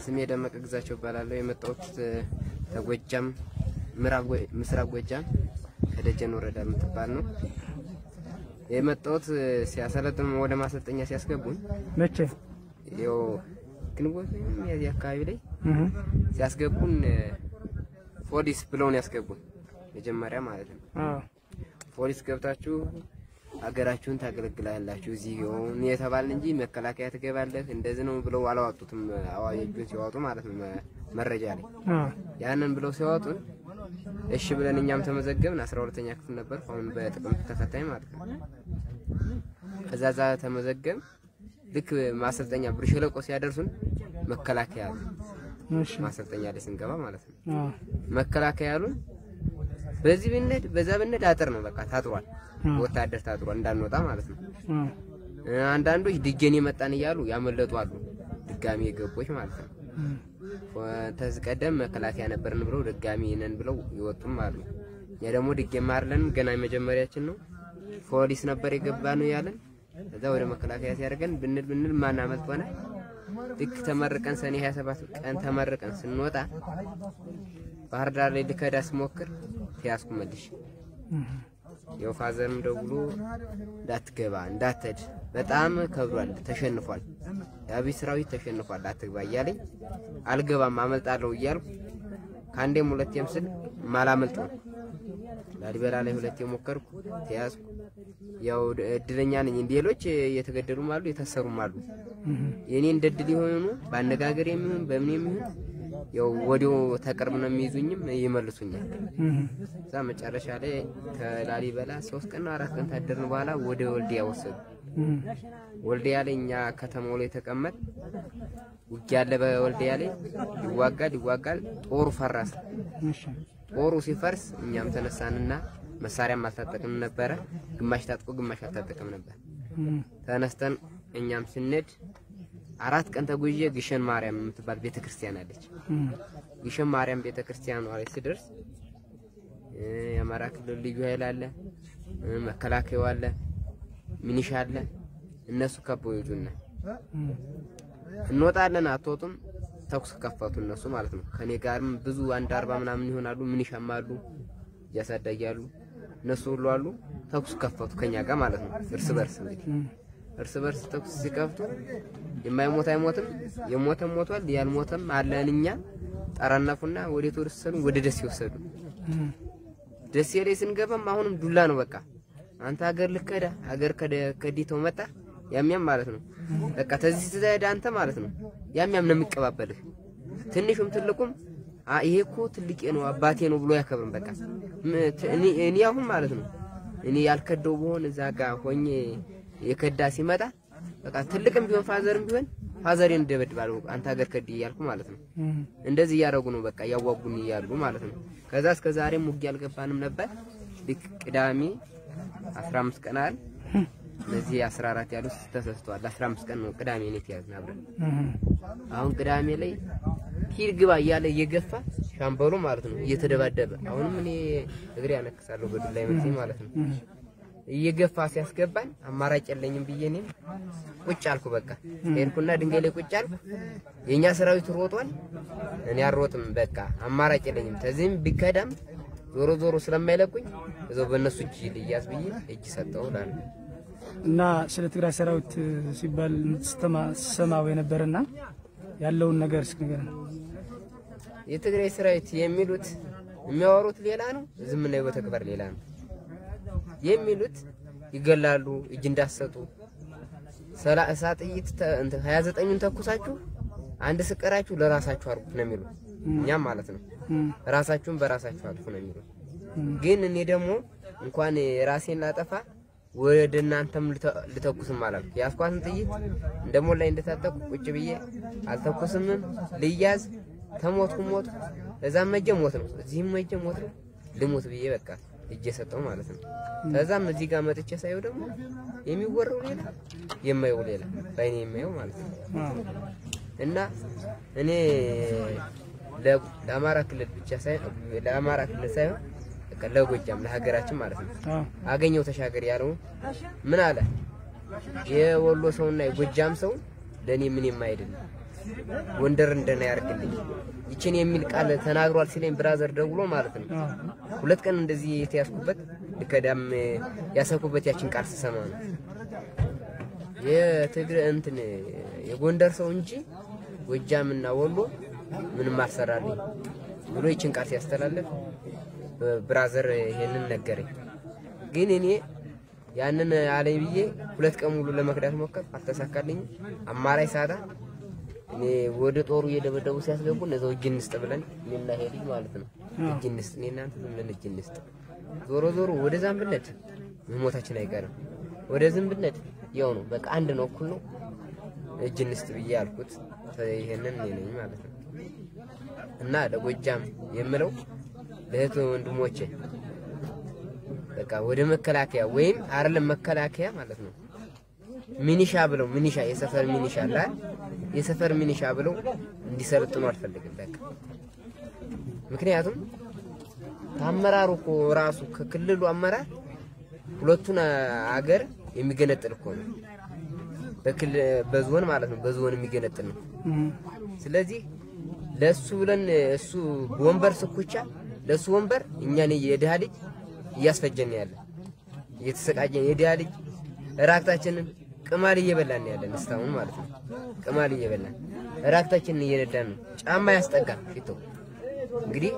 ስሜ ደመቀ ግዛቸው እባላለሁ። የመጣሁት ተጎጃም ምዕራብ ምስራቅ ጎጃም ከደጀን ወረዳ የምትባል ነው። የመጣሁት ሲያሰለጥኑ ወደ ማሰልጠኛ ሲያስገቡን መቼ? ያው ግንቦት ወይም ሚያዝያ አካባቢ ላይ ሲያስገቡን ፖሊስ ብለውን ያስገቡን መጀመሪያ ማለት ነው። ፖሊስ ገብታችሁ ሀገራችሁን ታገለግላላችሁ እዚህ ይሁን የተባልን እንጂ መከላከያ ትገባለህ እንደዚህ ነው ብለው አላወጡትም። አዋጆቹን ሲያወጡ ማለት ነው መረጃ ላይ ያንን ብለው ሲያወጡን እሺ ብለን እኛም ተመዘገብን። 12ኛ ክፍል ነበር አሁን በጥቅምት ተፈታኝ ማለት ነው። ከዛ ዛ ተመዘገብ ልክ ማሰልጠኛ ብር ሸለቆ ሲያደርሱን መከላከያ አሉ። ማሰልጠኛ ላይ ስንገባ ማለት ነው መከላከያ አሉን። በዚህ ብንሄድ በዛ ብንሄድ አጥር ነው በቃ ታጥሯል፣ ወታደር ታጥሯል እንዳንወጣ ማለት ነው። አንዳንዶች ድጌን የመጣን እያሉ ያመለጡ አሉ፣ ድጋሚ የገቦች ማለት ነው። ተዝ ቀደም መከላከያ ነበርን ብለው ድጋሚ ነን ብለው ይወጡም አሉ። እኛ ደግሞ ድጌም አይደለንም ገና የመጀመሪያችን ነው። ፖሊስ ነበር የገባ ነው ያለን። ከዛ ወደ መከላከያ ሲያደርገን ብንል ብንል ማን አመልጥ ሆነ። ልክ ተመርቀን ሰኔ 27 ቀን ተመርቀን ስንወጣ ባህር ዳር ላይ ልከዳ ስሞክር ተያዝኩ መልሼ። ያው ፋዘርም ደውሎ እንዳትገባ እንዳትሄድ በጣም ከብዷል፣ ተሸንፏል፣ የአብይ ሰራዊት ተሸንፏል፣ አትግባ እያለኝ አልገባም አመልጣለሁ እያልኩ ከአንዴም ሁለቴም ስል ማላመልጥ ነው። ላሊበላ ላይ ሁለቴ ሞከርኩ፣ ተያዝኩ። ያው እድለኛ ነኝ። ሌሎች የተገደሉም አሉ የታሰሩም አሉ። የኔ እንደ እድል የሆኑ በአነጋገር የሚሆን በምን የሚሆን ያው ወዲያው ተቅርብ ነው የሚይዙኝም ይመልሱኛል። እዛ መጨረሻ ላይ ከላሊበላ 3 ቀን 4 ቀን ታደርን በኋላ ወደ ወልዲያ ወሰዱ። ወልዲያ ላይ እኛ ከተማው ላይ ተቀመጥ ውጊያ አለ። በወልዲያ ላይ ይዋጋል ይዋጋል። ጦሩ ፈረሰ። ጦሩ ሲፈርስ እኛም ተነሳንና መሳሪያም አልታጠቅም ነበረ። ግማሽ ታጥቆ ግማሽ አልታጠቅም ነበር። ተነስተን እኛም ስንሄድ 4 ቀን ተጉዤ ግሸን ማርያም የምትባል ቤተክርስቲያን አለች። ግሸን ማርያም ቤተክርስቲያን ላይ ስደርስ የአማራ ክልል ልዩ ኃይል አለ፣ መከላከያው አለ፣ ሚኒሻ አለ። እነሱ ከበው ይዙና እንወጣለን፣ አትወጡም። ተኩስ ከፈቱ እነሱ ማለት ነው። ከኔ ጋርም ብዙ አንድ 40 ምናምን ይሆናሉ። ሚኒሻም አሉ፣ እያሳዳጊ አሉ፣ እነሱ ሁሉ አሉ። ተኩስ ከፈቱ ከኛ ጋር ማለት ነው። እርስ በርስ እንግዲህ እርስ በርስ ተኩስ ሲከፍቱ የማይሞት አይሞትም፣ የሞተም ሞቷል፣ ያልሞተም አለን። እኛ ጠረነፉና ወዴት ወሰዱ? ወደ ደሴ ወሰዱ። ደሴ ላይ ስንገባም አሁንም ዱላ ነው በቃ። አንተ ሀገር ልከዳ ሀገር ከዲተው መጣ ያምያም ማለት ነው። በቃ ተዚህ ስትሄድ አንተ ማለት ነው ያምያም ነው የሚቀባበልህ። ትንሹም ትልቁም ይሄ እኮ ትልቄ ነው አባቴ ነው ብሎ ያከብርም። በቃ እኔ አሁን ማለት ነው እኔ ያልከደው ብሆን እዛ ጋር ሆኜ የከዳ ሲመጣ በቃ ትልቅም ቢሆን ፋዘርም ቢሆን ፋዘሬን እንደበድባለሁ አንተ ሀገር ከዲ እያልኩ ማለት ነው። እንደዚህ እያደረጉ ነው በቃ ያዋጉን እያሉ ማለት ነው። ከዛ እስከ ዛሬም ውጊያ አልገባንም ነበር። ልክ ቅዳሜ 15 ቀን አይደል እነዚህ 14 ያሉት ተሰስተዋል። 15 ቀን ነው ቅዳሜ ነው የተያዝን አብረን። አሁን ቅዳሜ ላይ ሂድ ግባ እያለ እየገፋ ሻምበሉ ማለት ነው እየተደባደበ አሁንም እኔ እግሬ ያነክሳለሁ በዱላ ይመትኝ ማለት ነው። እየገፋ ሲያስገባን አማራጭ የለኝም ብዬ እኔም ቁጭ አልኩ። በቃ ሄድኩና ድንጋይ ላይ ቁጭ አልኩ። የኛ ሰራዊት ሮጧል፣ እኔ አልሮጥም። በቃ አማራጭ የለኝም። ተዚህም ቢከዳም ዞሮ ዞሮ ስለማይለቁኝ እዛው በእነሱ እጅ ልያዝ ብዬ እጅ ሰጠው እላለሁ። እና ስለ ትግራይ ሰራዊት ሲባል ሰማው የነበረና ያለውን ነገር እስኪ ንገረን። የትግራይ ሰራዊት የሚሉት የሚያወሩት ሌላ ነው፣ እዚህ የምናየው በተግባር ሌላ ነው። የሚሉት ይገላሉ፣ እጅ እንዳሰጡ 30 ጥይት 29ኙን ተኩሳችሁ አንድ ስቀራችሁ ለራሳችሁ አድርጉት ነው የሚሉት። እኛም ማለት ነው ራሳችሁን በራሳችሁ አጥፉ ነው የሚሉት። ግን እኔ ደግሞ እንኳን ራሴን ላጠፋ ወደ እናንተም ልተኩስም አላልኩ። ያስኳትን ጥይት እንደሞላኝ እንደታጠቅኩ ቁጭ ብዬ አልተኩስምም። ልያዝ ተሞትኩ ሞትኩ። እዛም መጀ ሞት ነው፣ እዚህም መጀ ሞት ነው። ልሞት ብዬ በቃ እጄ ሰጠው ማለት ነው። ከዛም እዚህ ጋር መጥቼ ሳየው ደግሞ የሚወራው ሌላ የማየው ሌላ፣ ባይኔ የማየው ማለት ነው። እና እኔ ለአማራ ክልል ብቻ ሳይሆን ለአማራ ክልል ሳይሆን ለጎጃም ለሀገራችን ማለት ነው። አገኘው ተሻገር ያለው ምን አለ? የወሎ ሰውና የጎጃም ሰው ለኔ ምንም አይደለም። ጎንደር እንደና ያርግልኝ ይችን የሚል ቃል ተናግሯል ሲለኝ brother ደውሎ ማለት ነው። 2 ቀን እንደዚህ የተያዝኩበት ልከዳም ያሰብኩበት ያችን ቃል ስሰማ ነው። የትግረ እንትን የጎንደር ሰው እንጂ ጎጃምና ወሎ ምንም አልሰራልኝ ብሎ ይችን ቃል ሲያስተላልፍ brother ይሄንን ነገረኝ። ግን እኔ ያንን አለኝ ብዬ 2 ቀን ሙሉ ለመክዳት ሞከርኩ፣ አልተሳካልኝም። አማራጭ ሳጣ እኔ ወደ ጦሩ እየደበደቡ ሲያስገቡ እነዛው እጅ እንስጥ ብለን እኔና ይሄ ልጅ ማለት ነው እጅ እንስጥ፣ እኔ እናንተ ዝም ብለን እጅ እንስጥ። ዞሮ ዞሮ ወደዛም ብንሄድ መሞታችን አይቀርም፣ ወደዚህም ብንሄድ ያው ነው፣ በቃ አንድ ነው፣ እኩል ነው። እጅ እንስጥ ብዬ ያልኩት ይሄንን እኔ ነኝ ማለት ነው። እና ለጎጃም የምለው ለእህት ወንድሞቼ በቃ ወደ መከላከያ ወይም አይደለም መከላከያ ማለት ነው ሚኒሻ ብለው ሚኒሻ የሰፈር ሚኒሻ አለ የሰፈር ሚኒሻ ብለው እንዲሰለጥኑ አልፈልግም። በቃ ምክንያቱም አመራሩ እኮ ራሱ ከክልሉ አመራር ሁለቱን አገር የሚገነጥል እኮ ነው። በክልል በዞን ማለት ነው በዞን የሚገነጥል ነው። ስለዚህ ለሱ ብለን እሱ ወንበር ስኩቻ ለሱ ወንበር እኛን የድሃ ልጅ እያስፈጀን ያለ እየተሰቃየን የድሃ ልጅ ራክታችንን ቅማል እየበላን ያለን እስካሁን ማለት ነው። ቅማል እየበላን ራክታችንን እየነዳን ነው። ጫማ ያስጠጋል ሽቶ እንግዲህ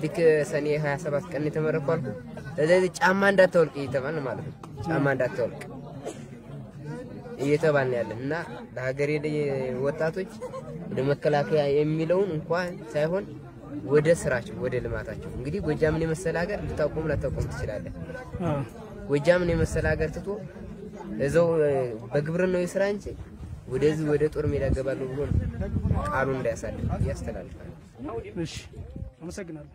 ልክ ሰኔ 27 ቀን የተመረኩ አልኩ። ስለዚህ ጫማ እንዳታወልቅ እየተባልን ማለት ነው። ጫማ እንዳታወልቅ እየተባልን ያለን እና ለሀገሬ ወጣቶች ወደ መከላከያ የሚለውን እንኳን ሳይሆን ወደ ስራቸው ወደ ልማታቸው። እንግዲህ ጎጃምን የመሰለ ሀገር ልታቆም ላታቆም ትችላለህ። ጎጃምን የመሰለ ሀገር ትቶ እዛው በግብርናው የስራ እንጂ ወደዚህ ወደ ጦር ሜዳ ገባለሁ ብሎ ቃሉን እንዳያሳልፍ ያስተላልፋል። እሺ፣ አመሰግናለሁ።